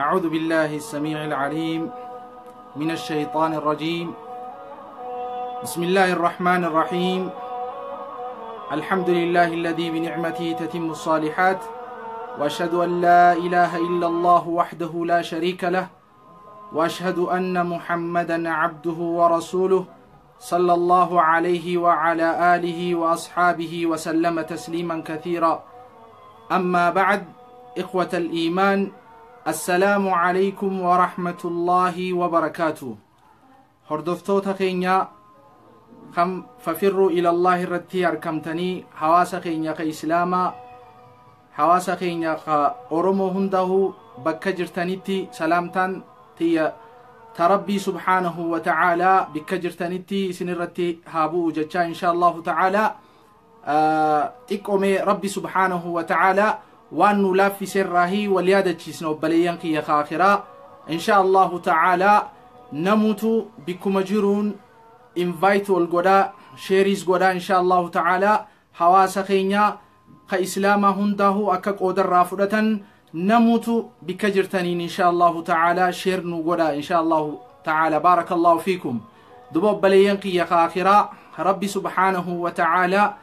أعوذ بالله السميع العليم من الشيطان الرجيم. بسم الله الرحمن الرحيم. الحمد لله الذي بنعمته تتم الصالحات، وأشهد أن لا إله إلا الله وحده لا شريك له، وأشهد أن محمدا عبده ورسوله صلى الله عليه وعلى آله وأصحابه وسلم تسليما كثيرا. أما بعد، إخوة الإيمان، السلام عليكم ورحمة الله وبركاته. Hordoftoota keenya kan Fafirruu Ilallaah irratti arkamtanii, hawaasa keenya ka Islaamaa, hawaasa keenya ka Oromoo hundahuu bakka jirtanitti salaamtaan tiyya ta Rabbii subhaanahu wa ta'aalaa bikka jirtanitti isin irratti haa bu'u jechaa, insha Allahu ta'aalaa xiqqoomee Rabbi subhaanahu wa ta'aalaa waan nu laaffiseerraahii wal yaadachiisna. Obboleeyyan kiyya kaakiraa, insha Allahu ta'aalaa namutu bikkuma jiruun invite wal godhaa, share-iis godhaa. Insha Allahu ta'aalaa hawaasa keenya ka Islaamaa hundaahuu akka qoodarraa fudhatan namutu bikka jirtaniin insha Allahu ta'aalaa share nu godhaa insha Allahu ta'aalaa. Baarakallahu fiikum. Duba obboleeyyan kiyya kaakiraa, Rabbi subhaanahu wa ta'aalaa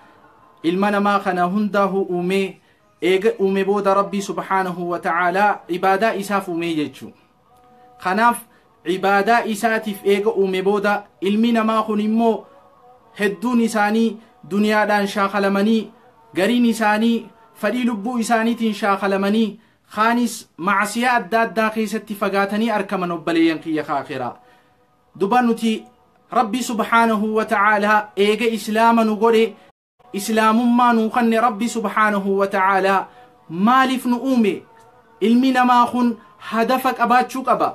ilma namaa kana hundaahuu uumee, eega uume booda Rabbii subhaanahu wa ta'aalaa ibaadaa isaaf uumee jechuu. Kanaaf ibaadaa isaatiif eega uume booda, ilmi namaa kun immoo hedduun isaanii duniyaadhaan shaakalamanii, gariin isaanii fadhii lubbuu isaaniitiin shaakalamanii, kaanis macsiyaa adda addaa keessatti fagaatanii arkaman. Obboleeyyan kiyya kaakiraa, duba nuti Rabbi subhaanahu wa ta'aalaa eega Islaama nu godhe, Islaamummaa nuu kanne, Rabbi subhaanahu wa ta'aalaa maaliif nu uume? Ilmi namaa kun hadafa qabaachuu qaba.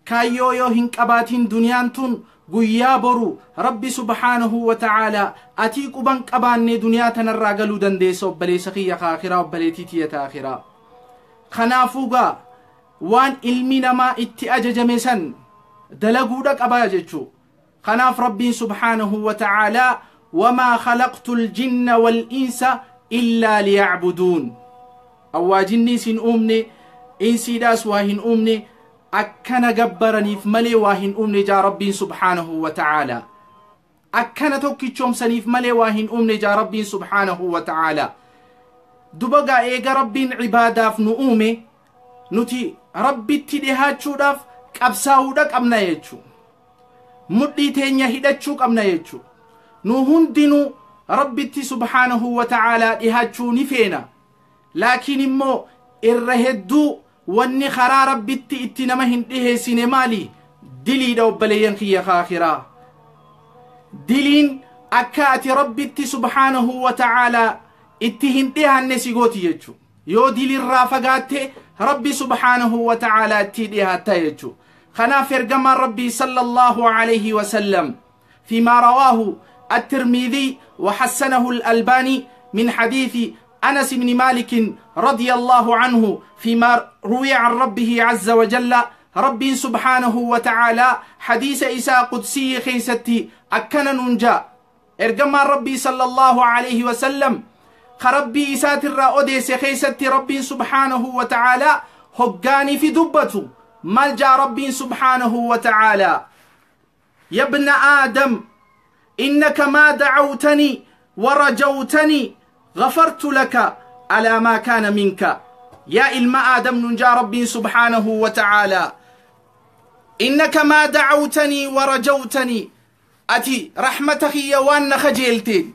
Kaayyoo yoo hin qabaatin, duniyaan tun guyyaa boru Rabbi subhaanahu wa ta'aalaa atii quban qabaanne duniyaa tanarraa galuu dandeessa. Obboleessa kiyya kaakiraa, obboleettii tiyya taakiraa, kanaafuu gaa waan ilmi namaa itti ajajame san dalaguudha qabaa jechuu. Kanaaf Rabbiin subhaanahu wa ta'aalaa وما خلقت الجن والإنس إلا ليعبدون. Awwaa jinnii sin uumne, insiidhaas waa hin uumne, akkana gabbaraniif malee waa hin uumne jaa Rabbiin subhaanahu wa ta'aalaa. Akkana tokkichoomsaniif malee waa hin uumne jaa Rabbiin subhaanahu wa ta'aalaa. Duba gaa eega Rabbiin cibaadaaf nu uume, nuti Rabbitti dhihaachuudhaaf qabsaa'uudha qabna jechuu, mudhii teenya hidhachuu qabna jechuu. Nu hundinuu Rabbitti subhaanahu wa ta'aalaa dhihaachuu ni feena, laakiin immoo irra hedduu wanni karaa Rabbitti itti nama hin dhiheessine maali? Diliidha. Obboleeyyan kiyya kaakiraa, diliin akka ati Rabbitti subhaanahu wa ta'aalaa itti hin dhihaanne si gooti jechu. Yoo dilirraa fagaatte, Rabbi subhaanahu wa ta'aalaa itti dhihaatta jechu. Kanaaf ergamaan Rabbii sallallahu alayhi wasallam فيما رواه الترمذي وحسنه الألباني من حديث أنس بن مالك رضي الله عنه، فيما روي عن ربه عز وجل، رب سبحانه وتعالى حديث إساء قدسي خيستي أكن ننجا، إرجما ربي صلى الله عليه وسلم خربي إسات الرأوديس خيستي، ربي سبحانه وتعالى هقاني في دبته ملجأ، ربي سبحانه وتعالى: يا ابن آدم، إنك ما دعوتني ورجوتني غفرت لك على ما كان منك. يا ilma آدم ننجا ربي سبحانه وتعالى، إنك ما دعوتني ورجوتني، ati رحمة kiyya waan na kajeelteen,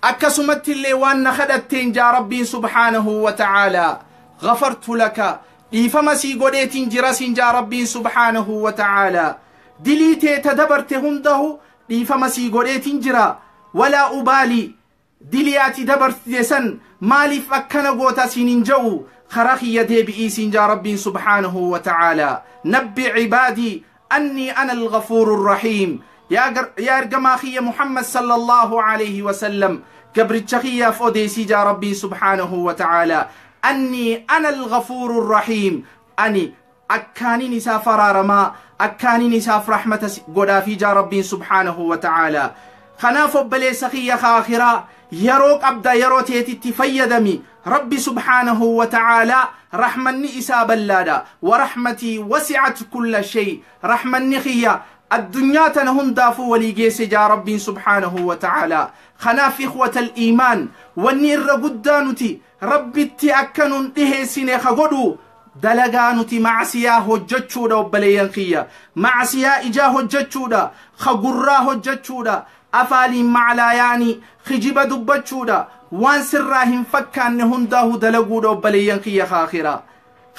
akkasumatti illee waan na kadhatteen jaa Rabbiin subhaanahu wa ta'aalaa, غفرت لك, dhiifama sii godheetiin jira siin jaa Rabbiin subhaanahu wa ta'aalaa. Dilii tee ta dabarte hundahu dhiifama sii godheetiin jira. ولا أبالي, dilii ati dabarte san maaliif akkana goota siin hin je'u. Karaa kiyya deebi'ii siin jaa Rabbiin subhaanahu wa ta'aalaa. نبئ عبادي أني أنا الغفور الرحيم. Yaa ergamaa kiyya Muhammad sallallahu alayhi wasallam, gabricha kiyyaaf odeessii jaa Rabbiin subhaanahu wa ta'aalaa, أني أنا الغفور الرحيم, ani akkaaniin isaaf araaramaa, akkaaniin isaaf rahmata godhaafii jaa Rabbiin subhaanahu wa ta'aalaa. Kanaaf obboleessa kiyya kaakiraa, yeroo qabda, yeroo teetitti fayyadami. Rabbi subhaanahu wa ta'aalaa rahmanni isaa ballaadha. Wa rahmatii wasi'at kulla shay, rahmanni kiyya addunyaa tana hundaafuu walii geesse jaa Rabbiin subhaanahu wa ta'aalaa. Kanaaf ikhwata al-iimaan, wanni irra guddaa nuti Rabbitti akka nun dhiheessine ka godhu dalagaa nuti macsiyaa hojjechuudha. Obboleeyyan kiyya, macsiyaa ijaa hojjechuudha, ka gurraa hojjechuudha, afaaniin maclaayaanii kijiba dubbachuudha, waan sirraa hin fakkaanne hundaahu dalaguudha, obboleeyyan kiyya kaakhiraa.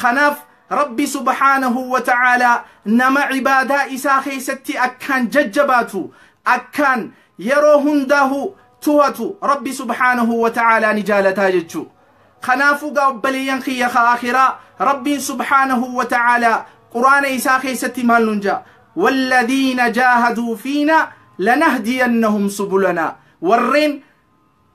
Kanaaf Rabbi subhaanahu wa ta'aalaa nama cibaadaa isaa keessatti akkaan jajjabaatu, akkaan yeroo hundaahu tuhatu, Rabbi subhaanahu wa ta'aalaa ni jaalataa jechuu. Kanaafuu gaa obboleeyyan kiyya kaakhiraa, Rabbiin subhaanahu wa ta'aalaa Quraana isaa keessatti maal nun jaa? Walladiina jaahaduu fiina lanahdiyannahum subulanaa. Warreen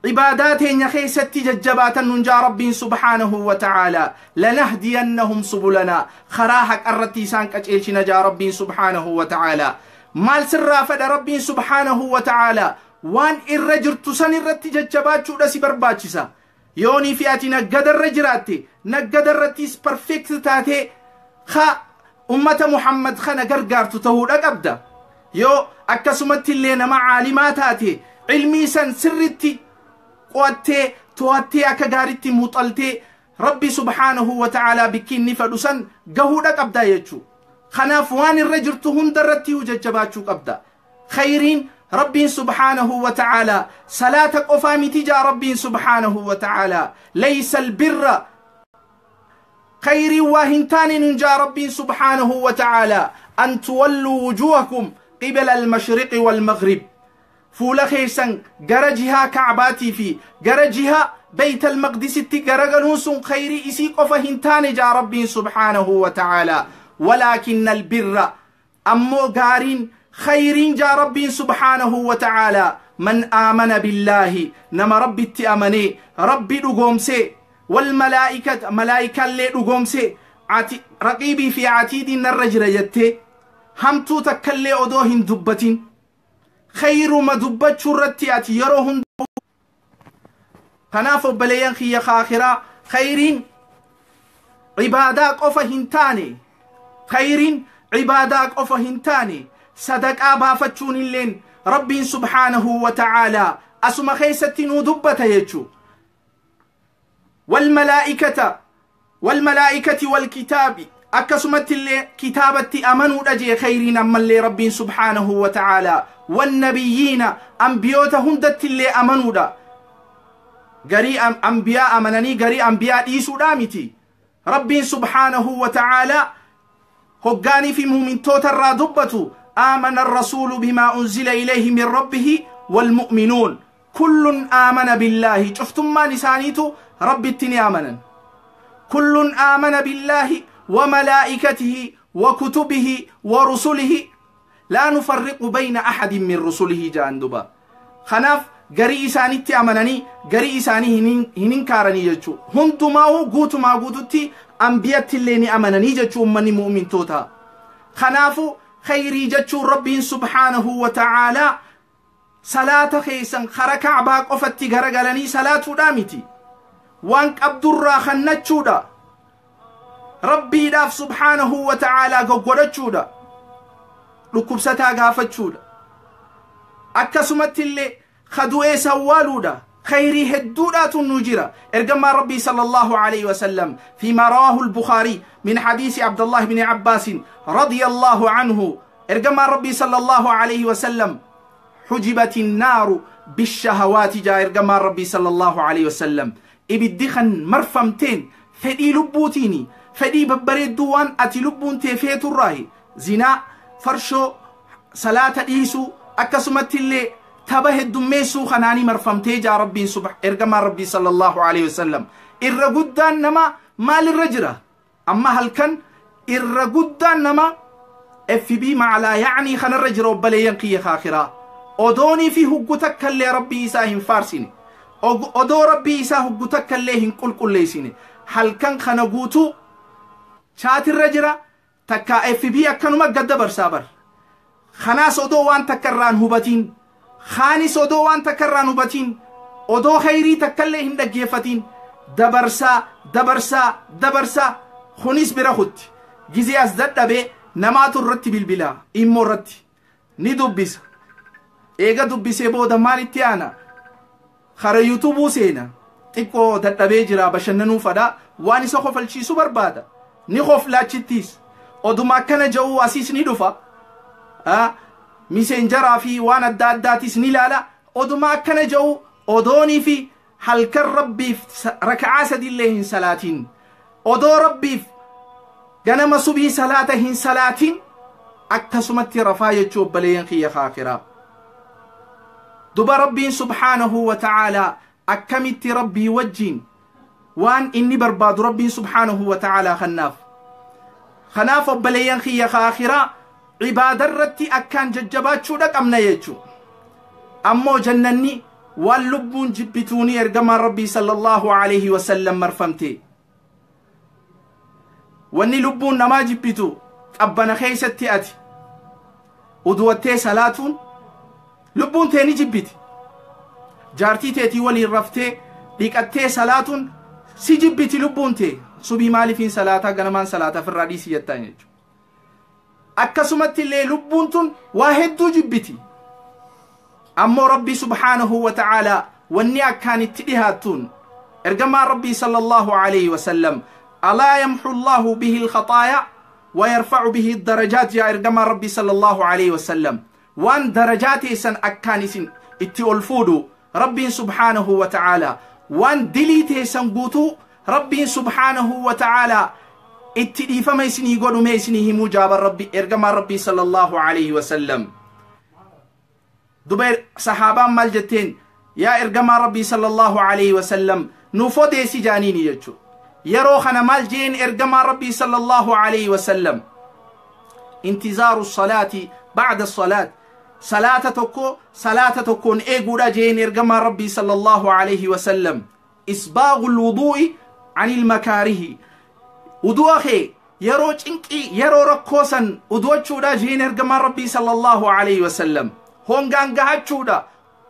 cibaadaa teenya keessatti jajjabaatan nun jaa Rabbiin subhaanahu wa ta'aalaa, lanahdiyannahum subulanaa, karaa haqarratti isaan qaceelchina jaa Rabbiin subhaanahu wa ta'aalaa. Maal sirraa fedha Rabbiin subhaanahu wa ta'aalaa? Waan irra jirtu san irratti jajjabaachuudha si barbaachisa. Yoonii fi ati naggadarra jiraatte, naggadarrattis perfect taatee ka ummata Muhammad kana gargaartu ta'uudha qabda. Yoo akkasumatti illee nama caalimaa taate, ilmii san sirritti qo'attee, to'attee, akka gaaritti muuxaltee, Rabbi subhaanahu wa ta'aalaa bikki inni fedhu san gahuudha qabda jechuu. Kanaaf waan irra jirtu hunda irratti jajjabaachuu qabda. Khayriin Rabbiin subhaanahu wa ta'aalaa salaata qofaa miti jaa Rabbiin subhaanahu wa ta'aalaa. Laysa albirra, khayriin waa hin taane nun jaa Rabbiin subhaanahu wa ta'aalaa, an tuwalluu wujuhakum qibala almashriqi walmaghrib, fuula keessan gara jihaa Kacbaatii fi gara jihaa Beyt almaqdisitti garagaluun sun khayrii isii qofa hin taane jaa Rabbiin subhaanahu wa ta'aalaa. Walaakinna albirra, ammoo gaariin khayriin jaa Rabbiin subhaanahu wa ta'aalaa, man aamana billaahi, nama Rabbitti amanee, Rabbi dhugoomsee, walmalaa'ikat, malaayikaallee dhugoomsee, ati raqiibii fi atiidiin narra jira jettee hamtuu takkallee odoo hin dubbatin khayruma dubbachuu irratti ati yeroo hunda. Kanaaf obboleeyyan kiyya kaakhiraa, khayriin cibaadaa qofa hin taane, khayriin cibaadaa qofa hin taane, sadaqaa baafachuun illeen Rabbiin subhaanahu wa ta'aalaa asuma keessatti nuu dubbata jechuu. Walmalaa'ikata, walmalaa'ikati walkitaabi, akkasumatti illee kitaabatti amanuudha jee khayriin. Ammallee Rabbiin subhaanahu wa ta'aalaa wannabiyyiina, ambiyoota hundatti illee amanuudha. Garii ambiyaa amananii garii ambiyaa dhiisuudha miti. Rabbiin subhaanahu wa ta'aalaa hoggaanii fi muumintoota irraa dubbatu, آمن الرسول بما أنزل إليه من ربه والمؤمنون كل آمن بالله، شفتم ما نسانيتو ربي التني آمنا، كل آمن بالله وملائكته وكتبه ورسله لا نفرق بين أحد من رسله جاندبا. خناف garii isaanitti amananii garii isaanii hin inkaaranii jechuu. Hundumaa guutumaa guututti ambiyatti illee ni amananii jechuu ummanni mu'mintoota. Kanaafu khayrii jechuun Rabbiin subhaanahu wa ta'aalaa salaata keessan kara Kacbaa qofatti garagalanii salaatuudha miti, waan qabdurraa kannachuudha, Rabbiidhaaf subhaanahu wa ta'aalaa goggodhachuudha, dhukkubsataa gaafachuudha, akkasumatti illee kadu'ee sawwaaluudha. Khayrii hedduudhaatu nu jira. Ergamaan Rabbii sallallahu alayhi wasallam فيما رواه البخاري من حديث عبد الله بن عباس رضي الله عنه، ergamaan Rabbii sallallahu alayhi wasallam حجبت النار بالشهوات jaa ergamaan Rabbii sallallahu alayhi wasallam. Ibiddi kan marfamteen fedhii lubbuutiini, fedhii babbareedduu waan ati lubbuun tee feeturraahi, zinaa, farshoo, salaata dhiisuu, akkasumatti illee taba heddummeessuu kanaanii marfamtee jaa Rabbiin ergamaan Rabbii sallallahu alaihi wasallam. Irra guddaan nama maalirra jira amma halkan? Irra guddaan nama FB maclaa yacnii kanarra jira. Obboleeyyan kiyya kaakiraa, odoonii fi huggu takkallee Rabbii isaa hin faarsine, odoo Rabbii isaa huggu takkallee hin qulqulleessine, halkan kana guutuu chaatirra jira, takka FB akkanuma gadda barsaa bar. Kanaas odoo waan takka irraan hubatiin, kaanis odoo waan takka irraan hubatiin, odoo khayrii takkallee hin dhaggeeffatiin. Dabarsaa dabarsaa dabarsaa kunis bira kutti gizee as dadhabee namaatu irratti bilbila immoo irratti ni dubbisa. Eega dubbisee booda maalitti aana? Kara yuutubuu seena. Xiqqoo dadhabee jira, bashannanuu fadha, waan isa kofalchiisu barbaada, ni koflaachittiis. Oduma akkana ja'uu asiis ni dhufa, miseenjaraa fi waan adda addaatis ni ilaala. Oduma akkana ja'uu odoonii fi halkan Rabbiif raka'aa sadillee hin salaatiin, odoo Rabbiif ganama subii salaata hin salaatiin, akkasumatti rafaa jechuu. Obboleeyyan kiyya kaakiraa, duba Rabbiin subhaanahu wa ta'aalaa akkamitti Rabbii wajjiin waan inni barbaadu Rabbiin subhaanahu wa ta'aalaa kannaaf? Kanaaf obboleeyyan kiyya kaakiraa, ibaadarratti akkaan jajjabaachuudha qabna jechuu. Ammoo jannanni waan lubbuun jibbituuni ergamaan Rabbii sallallahu alaihi wasallam marfamte. Wanni lubbuun namaa jibbitu, qabbana keeysatti ati uduwattee salaatuun lubbuun tee ni jibbiti. Jaartii teetii waliin raftee dhiqattee salaatuun si jibbiti lubbuun tee. Subii maaliifiin salaataa, ganamaan salaataa, firraa dhiisii jettaan jechuudha. Akkasumatti illee lubbuun tun waa hedduu jibbiti. Ammoo Rabbii subhaanahu wa ta'aalaa wanni akkaan itti dhihaattuun, ergamaan Rabbii sallallahu alayhi wasallam, alaa yamxu Allaahu bihi alkhaxaaya wa yarfacu bihi darajaat yaa ergamaan Rabbii sallallahu alayhi wasallam, waan darajaa teessan akkaan isin itti ol fuudhu Rabbiin subhaanahu wa ta'aalaa, waan dilii teessan guutuu Rabbiin subhaanahu wa ta'aalaa itti dhiifama isinii godhume isinii himuu jaaban Rabbi ergamaan Rabbii sallallahu alayhi wasallam. Duba sahaabaan maal jetteen? Yaa ergamaa Rabbii sallallahu alayhi wasallam, nuuf odeessi jaaniini jechu. Yeroo kana maal jeen ergamaan Rabbii sallallahu alayhi wasallam? Intizaaru salaati bacda salaat, salaata tokko salaata tokkoon eeguudha jeen ergamaan Rabbii sallallahu alayhi wasallam. Isbaagu lwuduu'i an ilmakaarihi, wudu'a kee yeroo cinqii, yeroo rakkoo san udu'achuudha jeen ergamaan Rabbii sallallahu alayhi wasallam. Hongaan gahachuudha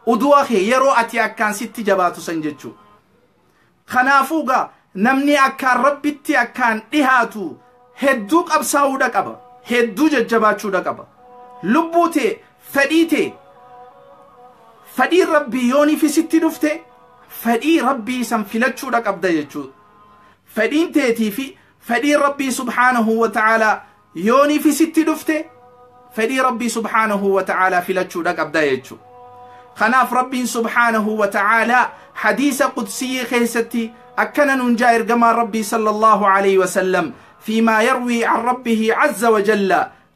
udu'a kee yeroo ati akkaan sitti jabaatu san jechuu. Kanaafuu gaa namni akkaan Rabbitti akkaan dhihaatu hedduu qabsaa'uudha qaba, hedduu jajjabaachuudha qaba. Lubbuu tee, fedhii tee, fedhiin Rabbii yooniif sitti dhufte, fedhii Rabbii san filachuudha qabda jechuu. Fedhiin teetii fi fedhiin Rabbii subhaanahu wa ta'aalaa yooniif sitti dhufte, fedhii Rabbii subhaanahu wa ta'aalaa filachuudha qabda jechuu. Kanaaf Rabbiin subhaanahu wa ta'aalaa hadiisa qudsiyii keessatti akkana nun jaa ergamaan Rabbii sallallahu alayhi wasallam, فيما يروي عن ربه عز وجل: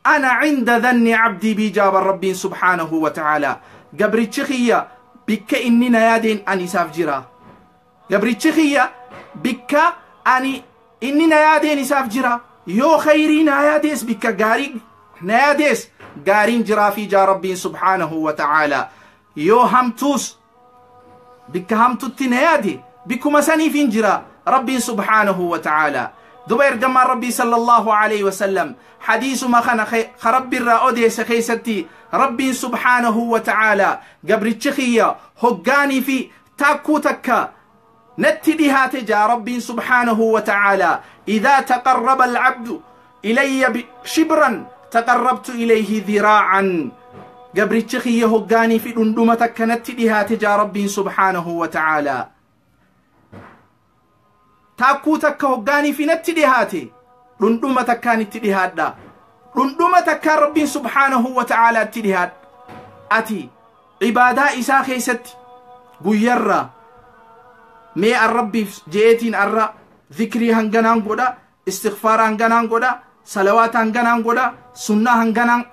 أنا عند ظن عبدي بي. جاب ربي سبحانه وتعالى gabrichi kiyya bikka inni na yaadeen ani isaaf jira. Gabrichi kiyya bikka ani inni na yaadeen isaaf jira. Yoo khayrii na yaadees, bikka gaarii na yaadees, gaariin jiraa fi jaa Rabbiin subhaanahu wa ta'aalaa. Yoo hamtuus bikka hamtutti na yaade, bikkuma saniif hin jira Rabbiin subhaanahu wa ta'aalaa. Duba ergamaan Rabbii sallallahu alayhi wasallam hadiisuma kana ka Rabbi irraa odeesse keessatti, Rabbiin subhaanahu wa ta'aalaa, gabrichi kiyya hoggaanii fi taakkuu takka natti dhihaate jaa Rabbiin subhaanahu wa ta'aalaa, idaa taqarraba alcabdu ilayya shibran taqarrabtu ilayhi dhiraa'an. Gabrichi kiyya hoggaanii fi dhundhuma takka natti dhihaate jaa Rabbiin subhaanahu wa ta'aalaa, taakkuu takka hoggaanii fi natti dhihaate, dhundhuma takkaan itti dhihaadha. Dhundhuma takkaan Rabbiin subhaanahu wa ta'aalaa itti dhihaadha. Ati ibaadaa isaa keessatti guyyarraa mee an Rabbiif je'eetiin arra zikrii hanganaan godha, istigfaara hanganaan godha, salawaata hanganaan godha, sunnaa hanganaan,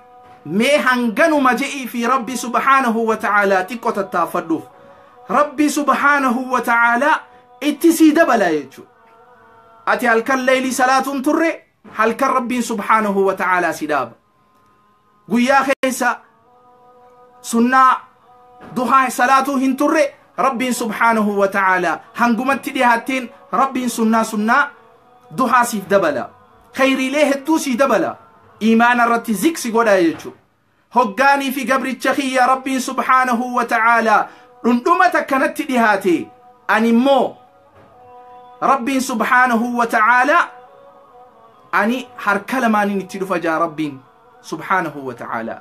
mee hanganuma je'ii fi Rabbi subhaanahu wa ta'aalaa xiqqo tattaaffadhuuf, Rabbi subhaanahu wa ta'aalaa itti sii dabala jechuudha. Ati halkan leeylii salaatuun turre, halkan Rabbiin subhaanahu wa ta'aalaa si dhaaba. Guyyaa keessa sunnaa duhaa salaatuu hin turre, Rabbiin subhaanahu wa ta'aalaa hangumatti dhihaatteen Rabbiin sunnaa duhaa siif dabala. Khayriilee hedduu sii dabala. Iimaana irratti ziksi godha jechuudha. Hoggaanii fi gabricha kiyya Rabbiin subhaanahu wa ta'aalaa dhundhuma takkanatti dhihaate, ani immoo Rabbiin subhaanahu wa ta'aalaa ani harka lamaaniin itti dhufa jaa Rabbiin subhaanahu wa ta'aalaa.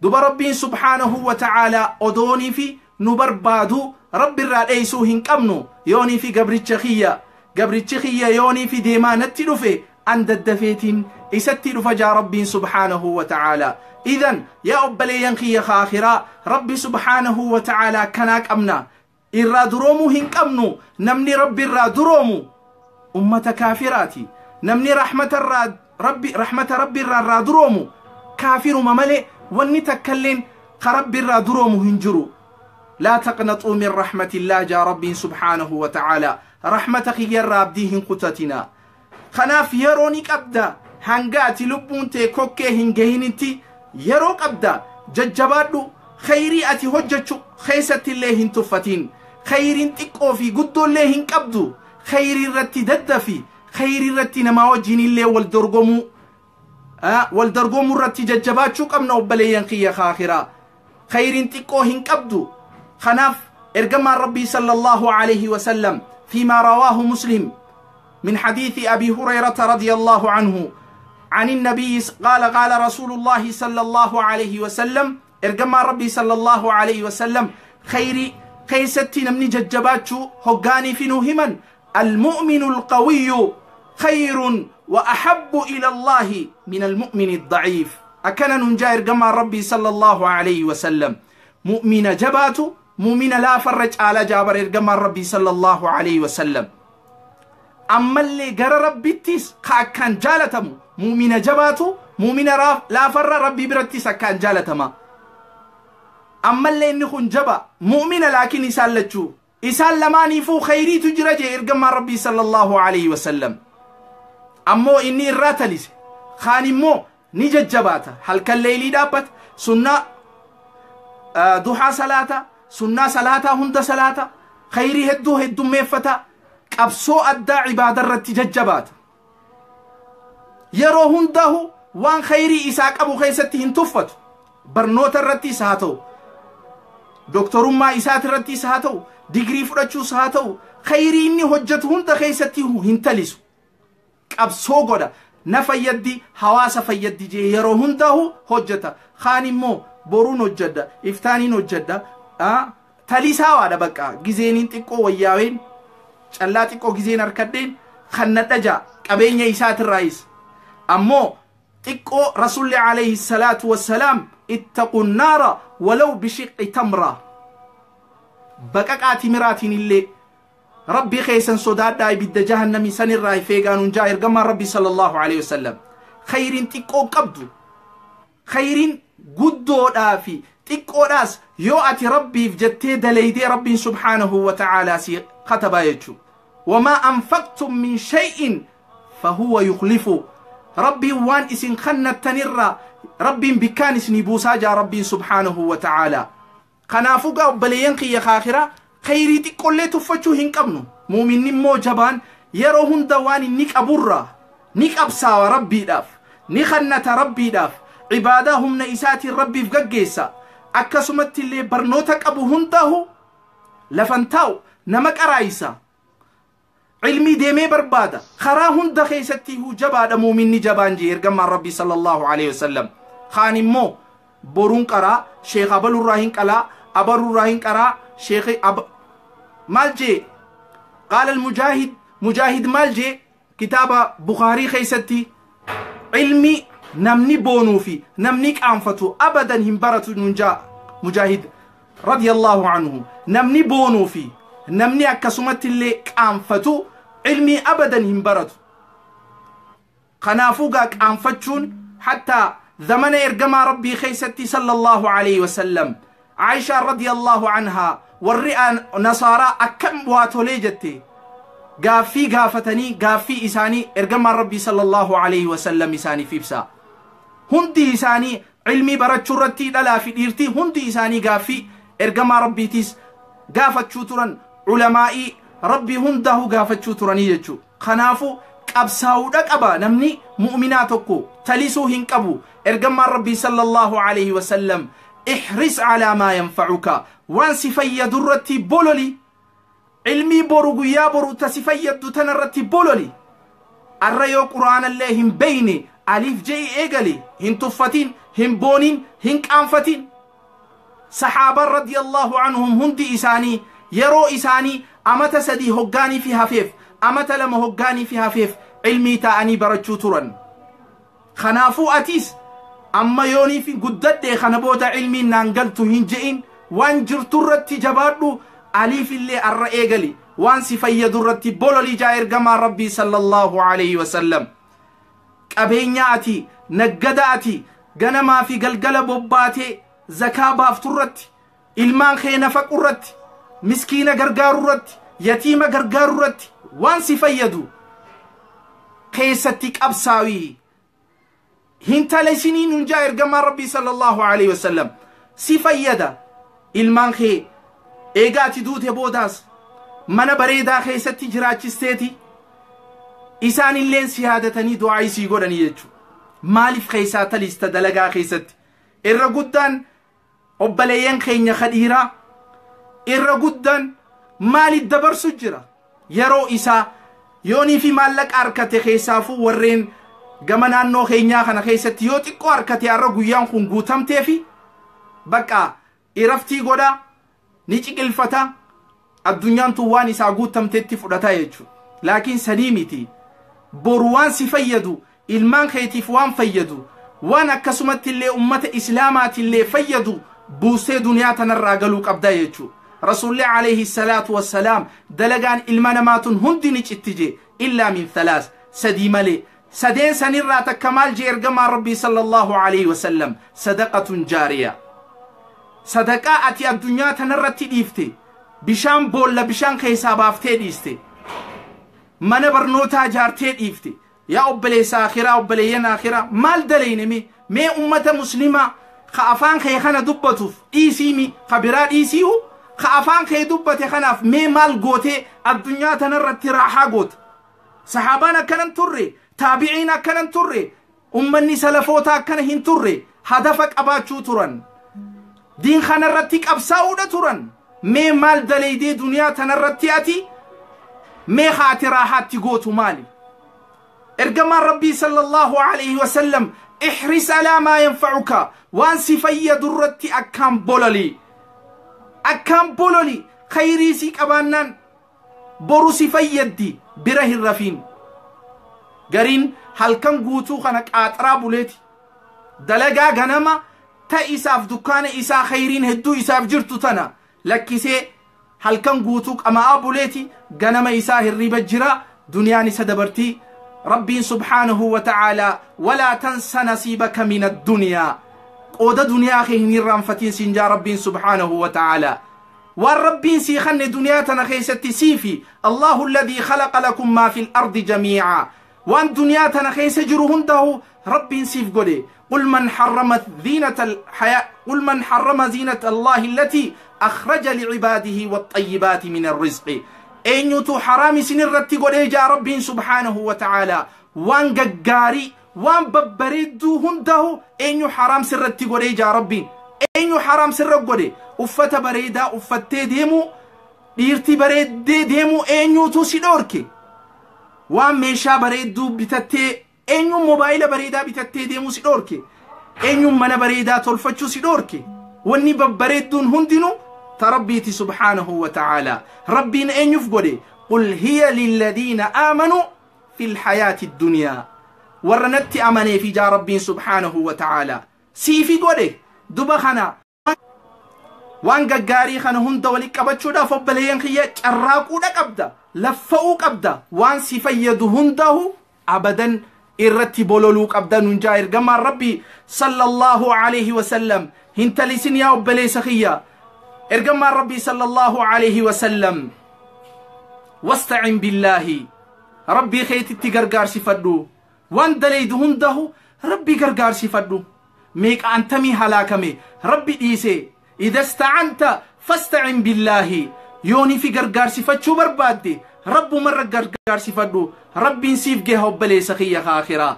Duba Rabbiin subhaanahu wa ta'aalaa odoonii fi nu barbaadu Rabbi irraa dheeysuu hin qabnu. Yoonii fi gabricha kiyya, gabrichi kiyya yoonii fi deemaa natti dhufe, an daddafeetiin isatti dhufa jaa Rabbiin subhaanahu wa ta'aalaa. Idan yaa obboleeyyan kiyya kaakhiraa, Rabbi subhaanahu wa ta'aalaa kanaa qabna, irraa duroomuu hin qabnu. Namni Rabbi irraa duroomu ummata kaafiraati. Namni rahmata irraa Rabbi, rahmata Rabbi irraa duroomu kaafiruma malee wanni takkalleen ka Rabbi irraa duroomu hin jiru. Laa taqnaxuu min rahmatillah jaa Rabbiin subhaanahu wa ta'aalaa, rahmata kiyya irraa abdii hin kutatinaa. Kanaaf yeroo ni qabda, hanga ati lubbuun tee kokkee hin gahinitti yeroo qabda. Jajjabaadhu, khayrii ati hojjechu keessatti illee hin tuffatin. Khayriin xiqqoo fi guddoollee hin qabdu. Khayrii irratti daddafi, khayrii irratti namaa wajjin illee wal dorgomuu, wal dorgomuu irratti jajjabaachuu qabna. Obboleeyyan kiyya kaakhiraa, khayriin xiqqoo hin qabdu. Kanaaf ergamaan Rabbii sallallahu alayhi wasallam فيما رواه مسلم من حديث أبي هريرة رضي الله عنه عن النبي قال: قال رسول الله صلى الله عليه وسلم، إرجما ربي صلى الله عليه وسلم خيري كيستي نمني ججباتشو هقاني في نهما: المؤمن القوي خير وأحب إلى الله من المؤمن الضعيف. أكن ننجا إرجما ربي صلى الله عليه وسلم، مؤمن جبات مؤمن لا فرج على جابر إرجما ربي صلى الله عليه وسلم. أما اللي جرى ربي تيس كان جالتمو مؤمن جباتو مؤمن لا فر ربي برتيس كان جالتما. أما اللي إنه جبا مؤمن لكن يسالتشو إسال لماني فو خيري تجرجي إرجما ربي صلى الله عليه وسلم. أمو إني الراتلس خاني مو نجد جباتا هل كالليلي دابت سنة ضحى صلاة سنة صلاة هند صلاة خيري هدو هدو ميفتا qabsoo addaa cibaada irratti jajjabaata. Yeroo hundahu waan khayrii isaa qabu keessatti hin tuffatu. Barnoota irrattis haa ta'u, doktorummaa isaati irrattis haa ta'u, digirii fudhachuus haa ta'u, khayrii inni hojjetu hunda keessatti hin talisu. Qabsoo godha, na fayyaddi, hawaasa fayyaddi jee yeroo hundahu hojjeta. Kaan immoo boruun hojjedha, iftaaniin hojjedha, talisaa waadha bakka gizeeniin xiqqoo wayyaaween callaa xiqqoo gizeen harkadheen kannadha jaa qabeenya isaatirraayis. Ammoo xiqqoo Rasulli alayhi salaatu wassalaam: ittaqu naara walaw bishiqqi tamra, baqaqaa timiraatiin illee Rabbii keessan sodaadhaa, ibidda jahannamii sanirraa feegaanuun jaa ergamaan Rabbii sallallahu alayhi wasallam. Khayriin xiqqoo qabdu, khayriin guddoodhaa fi xiqqoodhaas yoo ati Rabbiif jettee dalaydee, Rabbiin subhaanahu wa ta'aalaa si katabaa jechuu. Wamaa anfaqtum min shay'in fahuwa yukhlifu. Rabbiin waan isin kannattanirraa Rabbiin bikkaan isinii buusaa jaa Rabbiin subhaanahu wa ta'aalaa. Kanaafuu gaa obboleeyyan kiyya kaakiraa, khayrii xiqqoollee tuffachuu hin qabnu. Muuminni immoo jabaan yeroo hunda waan inni qaburraa ni qabsaawa Rabbiidhaaf, ni kannata Rabbiidhaaf, cibaadaa humna isaatiin Rabbiif gaggeessa. Akkasumatti illee barnoota qabu hundahu lafan taa'u, nama qaraayisa, cilmii deemee barbaada, karaa hunda keessatti jabaadha muuminni jabaan jee ergamaan Rabbii sallallahu alaihi wasallam. Kaan immoo boruun qaraa, sheekh abalurraa hin qalaa, abalurraa hin qaraa, sheekh maal jee. Qaala Mujaahid, Mujaahid maal jee? Kitaaba Bukaarii keessatti: cilmii namni boonuu fi namni qaanfatu abadan hin baratu nun jaa Mujaahid radiyallahu anhu. Namni boonuu fi namni akkasumatti illee qaanfatu cilmii abadan hin baratu. Kanaafuu gaa qaanfachuun hattaa zamana ergamaa Rabbii keessatti sallallahu alayhi wasallam, Aishaa radiyallahu anhaa warri nasaaraa akkam waa tolee jette gaaffii gaafatanii, gaaffii isaanii ergamaan Rabbii sallallahu alayhi wasallam isaaniif ibsa. Hundi isaanii cilmii barachuu irratti dhalaa fi dhiirtii hundi isaanii gaaffii ergamaa Rabbiitiis gaafachuu turan, ulamaa'ii Rabbii hundaa'uu gaafachuu turanii jechuu. Kanaafuu qabsaa'uudha qaba namni mu'minaa tokko, talisuu hin qabu. Ergamaan Rabbii sallallahu alayhi wasallam: ihris calaa maa yanfacuka, waan si fayyadu irratti bololi. Ilmii boru guyyaa boru tasi fayyaddu tanarratti bololi. Arra yoo quraanallee hin beyne aliif je'i eegali, hin tuffatin, hin boonin, hin qaanfatin. Saxaaban radiyallahu anhum hundi isaanii yeroo isaanii amata 3 hoggaanii fi hafeef, amata 2 hoggaanii fi hafeef ilmii ta'anii barachuu turan. Kanaafuu atiis amma yoonii fi guddadhee kana booda ilmiin naan galtu hin je'in, waan jirturratti jabaadhu, aliif illee arra eegali, waan si fayyadurratti bololi jaa ergamaan rabbii sallallahu alayhi wasallam. Qabeenya ati naggada ati ganamaa fi galgala bobbaatee zakaa baafturratti, ilmaan kee nafaqurratti, miskiina gargaarurratti, yatiima gargaarurratti waan si fayyadu keessatti qabsaawii. Hin talesinii nun jaa ergamaan rabbii sallallahu alayhi wasallam. Si fayyada ilmaan kee eegaa ati duute boodaas mana bareedaa keessatti jiraachisteeti isaan illeen si yaadatanii du'aa isii godhanii jechuudha. Maaliif keessaa taliista dalagaa keessatti? Irra guddaan obboleeyyan keenya kadhiiraa irra guddaan maaliif dabarsu jira? Yeroo isaa yoonii fi maallaqa harkate keessaafuu warreen gama naannoo keenyaa kana keessatti yoo xiqqoo harkate har'a guyyaan kun guutamtee fi bakka iraftii godha ni ciqilfata, addunyaan tun waan isaa guutamteetti fudhata jechuudha. Laakiin sanii miti. Boru waan si fayyadu, ilmaan keetiif waan fayyadu, waan akkasumatti illee ummata islaamaatillee fayyadu buusee duniyaa tanarraa galuu qabda jechuudha. Rasuulli alayhi salaatu wassalaam dalagaan ilma namaatun hundi ni citti jee illaa min thalaas, sadii malee. Sadeen sanirraa takka maal jee ergamaan rabbii sallallahu alayhi wasallam? Sadaqatun jaariya. Sadaqaa ati addunyaa tanarratti dhiifte, bishaan boolla bishaan keessaa baaftee dhiiste, mana barnootaa jaartee dhiifte. Yaa obboleessa akhiraa, obboleeyyan akhiraa, maal daleyne mee? Mee ummata muslimaa ka afaan kee kana dubbatuuf dhiisiimi, ka biraa dhiisiihu, ka afaan kee dubbate kanaaf mee maal gootee addunyaa tanarratti raaxaa goota? Sahaabaan akkanan turre, taabiciin akkanan turre, ummanni salafoota akkana hin turre, hadafa qabaachuu turan, diin kanarratti qabsaa'uudha turan. Mee maal daleydee duniyaa tanarratti ati mee haati raaxaatti gootu maali? Ergamaan rabbii sallallahu alayhi wasallam ihris alaa maa yanfacuka, waan si fayyadurratti akkaan bololi, akkaan bololi. Khayrii sii qabaannaan boru si fayyaddi, bira hin rafiin. Gariin halkan guutuu kana qaaxiraa buleeti dalagaa ganama ta isaaf dukkaana isaa khayriin hedduu isaaf jirtu tana lakkisee halkan guutuu qama'aa buleeti ganama isaa hirriba jira, duniyaan isa dabartii. Rabbiin subhaanahu wa ta'aalaa walaa tansa nasiibaka min addunyaa, qooda duniyaa kee hin irraanfatiin siin jaa rabbiin subhaanahu wa ta'aalaa. Waan rabbiin sii kanne duniyaa tana keessatti siifi Allahu alladhii khalaqa lakum maa fil ardi jamiica, waan duniyaa tana keessa jiru hundahu rabbiin siif godhe. قل من حرم زينة الحياة، قل من حرم زينة الله التي أخرج لعباده والطيبات من الرزق. أين حرام سنرتي قد جاء ربي سبحانه وتعالى وان قاري وان ببريدو هنده. أين حرام سرتي قد جاء ربي؟ أين حرام سر قد أفت بريدا أفت ديمو ديرتي بريد ديمو أين تسيدوركي وان ميشا بريدو بتتي eenyuun moobaayila bareedaa bitattee deemuu si dhoorke? Eenyuun mana bareedaa tolfachuu si dhoorke? Wanni babbareedduun hundinuu ta rabbiiti subhaanahu wa ta'aalaa. Rabbiin eenyuuf godhe? Qul hiya lilladiina aamanuu fi lhayaati ddunyaa, warra natti amaneef ijaa rabbiin subhaanahu wa ta'aalaa siifi godhe. Duba kana waan gaggaarii kana hunda walitti qabachuudhaaf obboleeyyan kiyya carraaquudha qabda, laffa'uu qabda, waan si fayyadu hundahu abadan irratti bololuu qabda nun jaa ergamaan rabbii sallallahu alayhi wasallam. Hin talisin yaa obboleessa kiyya. Ergamaan rabbii sallallahu alayhi wasallam wastacin billaahi, rabbii keetitti gargaarsifadhu, waan daleydu hundahu rabbii gargaarsifadhu. Meeqa antamii halaakame rabbi dhiise? Ida stacanta fastacin billaahi, yoonii fi gargaarsifachuu barbaadde rabbumarra gargaarsifadhu, rabbiin siif geha obboleessa kiyya kaakhiraa.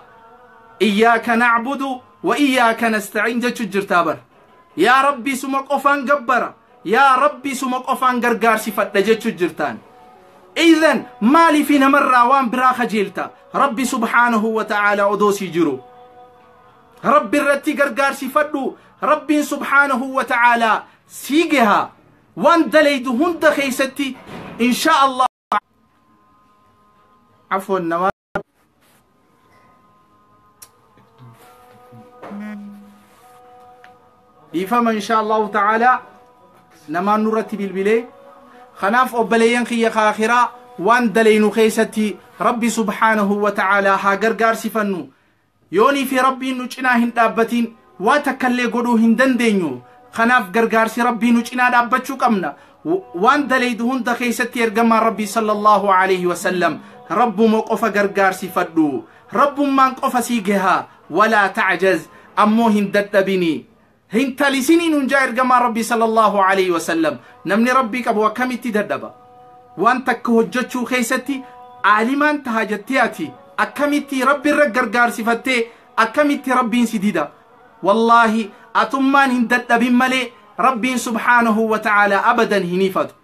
Iyyaaka nacbudu wa iyyaaka nastaciin jechu jirtaa bar. Yaa rabbi suma qofaan gabbara, yaa rabbi suma qofaan gargaarsifadha jechu jirtaan. Idan maaliifi namarraa waan biraa kajeelta? Rabbi subhaanahu wa ta'aalaa odoo sii jiru. Rabbi irratti gargaarsifadhu. Rabbiin subhaanahu wa ta'aalaa sii gaha waan dalaydu hunda keeysatti, insha Allah. Afwan, nama dhiifama. Insha Allahu ta'aalaa namaan nurratti bilbilee. Kanaaf obboleeyyan kiyya kaakiraa, waan dalaynu keeysatti Rabbi subhaanahu wa ta'aalaa haa gargaarsifannu. Yoonii fi Rabbiin nu cinaa hin dhaabbatin, waa takkallee godhuu hin dandeenyu. Kanaaf gargaarsi Rabbii nu cinaa dhaabbachuu qabna waan dalaydu hunda keessatti. Ergamaan Rabbii sallallahu alaihi wasallam, Rabbuma qofa gargaarsifadhu, Rabbummaan qofa sii gaha. Walaa tacjaz, ammoo hin dadhabini, hin talisinii nun jaa ergamaan Rabbii sallallahu alaihi wasallam. Namni Rabbii qabu akkamitti dadhaba? Waan takka hojjechuu keessatti aalimaan taha jettee ati akkamitti Rabbi irra gargaarsifattee, akkamitti Rabbiin si dida? Wallaahi, atummaan hin dadhabin malee Rabbiin subhaanahu wa ta'aalaa abadan hin ifatu.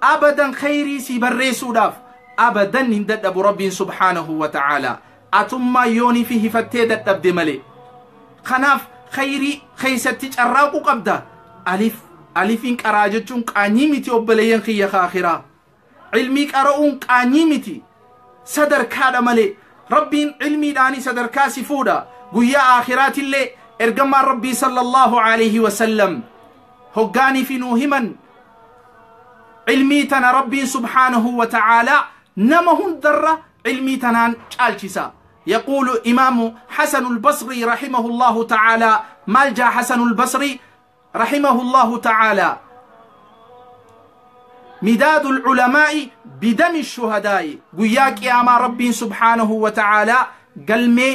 Abadan khayrii si barreessuudhaaf abadan hin dadhabu Rabbiin subhaanahu wa ta'aalaa, atummaa yoonii fi hifattee dadhabde malee. Kanaaf khayrii keeysatti carraaquu qabda. Alif alifiin qaraa jechuun qaanyii miti, obboleeyyan kiyya kaakiraa. Ilmii qara'uun qaanyii miti, sadarkaadha malee. Rabbiin ilmiidhaanii sadarkaa si fuudha guyyaa aakhiraatillee. Ergamaan Rabbii sallallahu alaihi wasallam hoggaanii fi nuu himan, ilmii tana Rabbiin subhaanahu wa ta'aalaa nama hundarra ilmii tanaan caalchisa. يقول إمام حسن البصري رحمه الله تعالى، مالجا حسن البصري رحمه الله تعالى: مداد العلماء بدم الشهداء. قياك يا ما ربي سبحانه وتعالى قلمي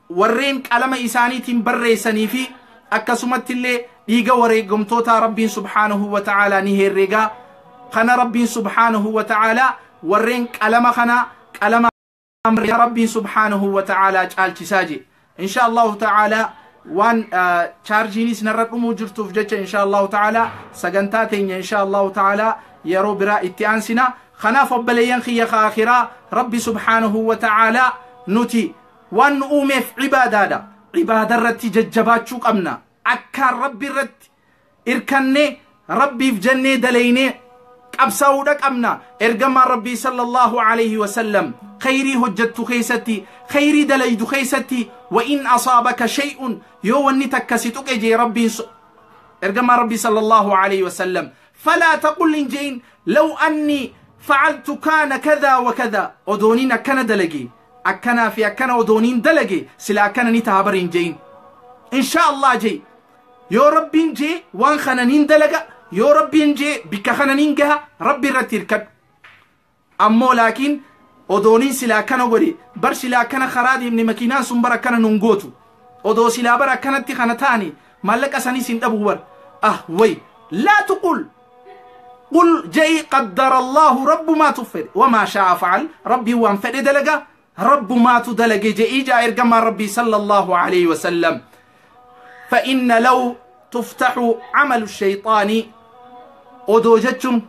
warreen qalama isaaniitiin barreessanii fi akkasumatti illee dhiiga wareegamtoota Rabbiin subhaanahu wa ta'aalaa ni herreegaa. Kana Rabbiin subhaanahu wa ta'aalaa warreen qalama kana qalama Rabbiin subhaanahu wa ta'aalaa caalchisaa je. Insha Allahu ta'aalaa, waan chaarjiinis narra dhumuu jirtuuf jecha, insha Allahu ta'aalaa sagantaa teenya insha Allahu ta'aalaa yeroo biraa itti aansina. Kanaaf obboleeyyan kiyya kaakhiraa, Rabbi subhaanahu wa ta'aalaa nuti waan nu uumeef cibaadaadha. Cibaada irratti jajjabaachuu qabna. Akkaan Rabbi irratti irkannee, Rabbiif jennee dalaynee qabsaa'uudha qabna. Ergamaan Rabbii sallallahu alaihi wasallam, khayrii hojjettu keessatti, khayrii dalaydu keessatti, wa in asaabaka shay'un, yoo wanni takka si tuqe jee Rabbiin, ergamaan Rabbii sallallahu alaihi wasallam, falaa taqul, hin je'in, law anni facaltu kaana kadaa wa kadaa, odooniin akkana dalage, akkanaa fi akkana odooniin dalage sila akkana ni taha bar, hin je'in. Insha Allah jee, yoo Rabbiin jee waan kana nin dalaga, yoo Rabbiin jee bikka kana nin gaha. Rabbi irratti hirkadhu. Ammoo laakiin odooniin silaa akkana godhe bar, silaa akkana karaa deemne makiinaan sun bar akkana nun gootu, odoo silaa bar akkanatti kana taane maallaqa sanis hin dhabu bar, ah way, laa tuqul. Qul je'i, qaddara Allahu, Rabbumaatu fedhe, wamaa shaa'a facal, Rabbiin waan fedhe dalaga, Rabbumaatu dalage je'ii jaa ergamaan Rabbii sallallahu alaihi wasallam. فإن لو تفتح عمل الشيطان، odoo jechuun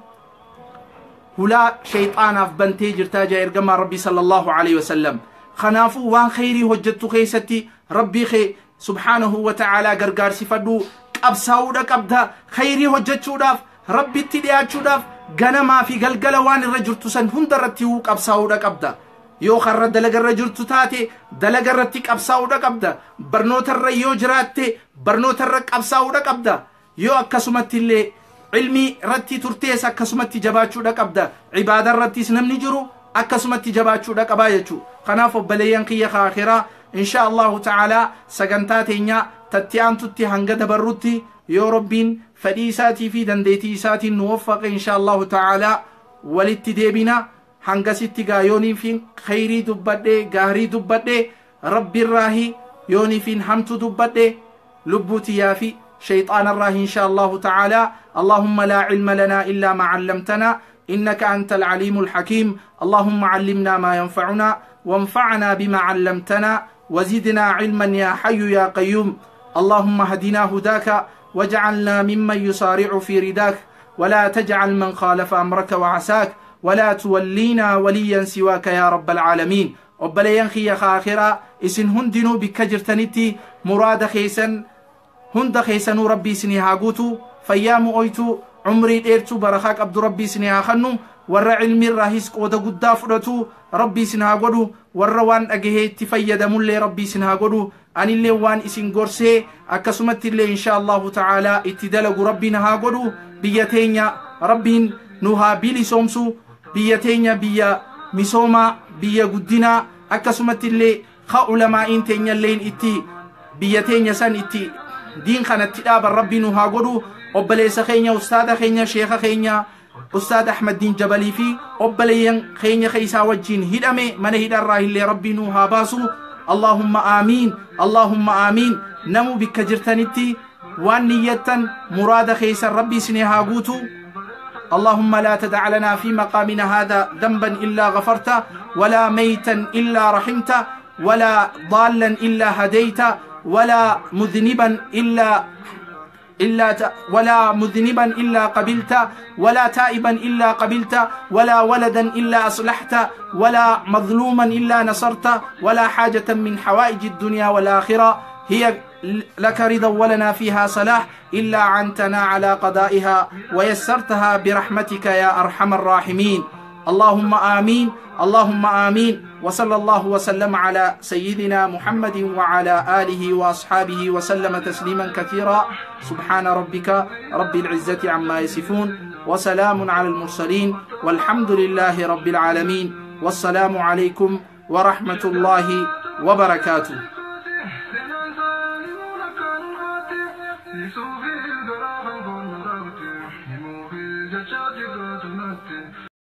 hulaa shayxaanaaf bantee jirtaa jaa ergamaan Rabbii sallallahu alaihi wasallam. Kanaafuu waan khayrii hojjettu keessatti Rabbii kee subhaanahu wa ta'aalaa gargaarsifadhu. Qabsaa'uudha qabda khayrii hojjechuudhaaf, Rabbitti dhiyaachuudhaaf. Ganamaa fi galgala waan irra jirtu san hunda irratti qabsaa'uudha qabda. Yoo karra dalagarra jirtu taate dalagarratti qabsaa'uudha qabda. Barnootarra yoo jiraatte barnootarra qabsaa'uudha qabda. Yoo akkasumatti illee ilmii irratti turtees akkasumatti jabaachuudha qabda. Cibaada irrattis namni jiru akkasumatti jabaachuudha qabaa jechuu. Kanaaf obboleeyyan kiyya kaakhiraa, insha Allahu ta'aalaa sagantaa teenya tatti aantutti hanga dabarrutti, yoo Rabbiin fedhii isaatii fi dandeettii isaatiin nu waffaqe, insha Allahu ta'aalaa walitti deebina. Hangasitti gaa yooniifin khayrii dubbadhe, gaarii dubbadhe Rabbiirraahi, yooniifin hamtu dubbadhe lubbuu tiyyaa fi shayxaanarraahi, insha Allahu ta'aalaa. اللهم لا علم لنا إلا ما علمتنا إنك أنت العليم الحكيم. اللهم علمنا ما ينفعنا وانفعنا بما علمتنا وزدنا علما يا حي يا قيوم. اللهم اهدنا هداك واجعلنا ممن يسارع في رداك. ولا تجعل من خالف أمرك وعساك، ولا تولينا وليا سواك يا رب العالمين. Obboleeyyan kiyya aakhiraa, isin hundinuu bikka jirtanitti muraada keessan hunda keessanuu Rabbii isinii haa guutu. Fayyaa mu'oytu, umrii dheertuu barakaa qabdu Rabbii isinii haa kennu. Warra cilmiirraahis qooda guddaa fudhatu Rabbii isin haa godhu. Warra waan dhagahee itti fayyadamullee Rabbii isin haa godhu. Anillee waan isin gorsee akkasumatti illee insha Allahu ta'aalaa itti dalagu Rabbiin haa godhu. Biyya teenya Rabbiin nu haa bilisoomsu. Biyya teenya biyya misoomaa, biyya guddinaa, akkasumatti illee ka ulamaa'iin teenyalleen itti biyya teenya san itti diin kanatti dhaaban Rabbii nu haa godhu. Obboleessa keenya, ustaada keenya, sheeka keenya Ustaad Ahmaddiin Jabalii fi obboleeyyan keenya keessaa wajjiin hidhame mana hidharraa illee Rabbii nu haa baasu. Allahumma aamiin, Allahumma aamiin. Namu bikka jirtanitti waan niyyattan muraada keessan Rabbii isinii haa guutu. اللهم لا تدع لنا في مقامنا هذا ذنبا إلا غفرته، ولا ميتا إلا رحمته، ولا ضالا إلا هديته، ولا مذنبا إلا قبلت، ولا تائبا إلا قبلت، ولا ولدا إلا أصلحت، ولا مظلوما إلا نصرت، ولا حاجة من حوائج الدنيا والآخرة هي لك رضا ولنا فيها صلاح إلا عنتنا على قضائها ويسرتها برحمتك يا أرحم الراحمين. اللهم آمين، اللهم آمين. وصلى الله وسلم على سيدنا محمد وعلى آله وأصحابه وسلم تسليما كثيرا. سبحان ربك رب العزة عما يصفون، وسلام على المرسلين، والحمد لله رب العالمين. والسلام عليكم ورحمة الله وبركاته.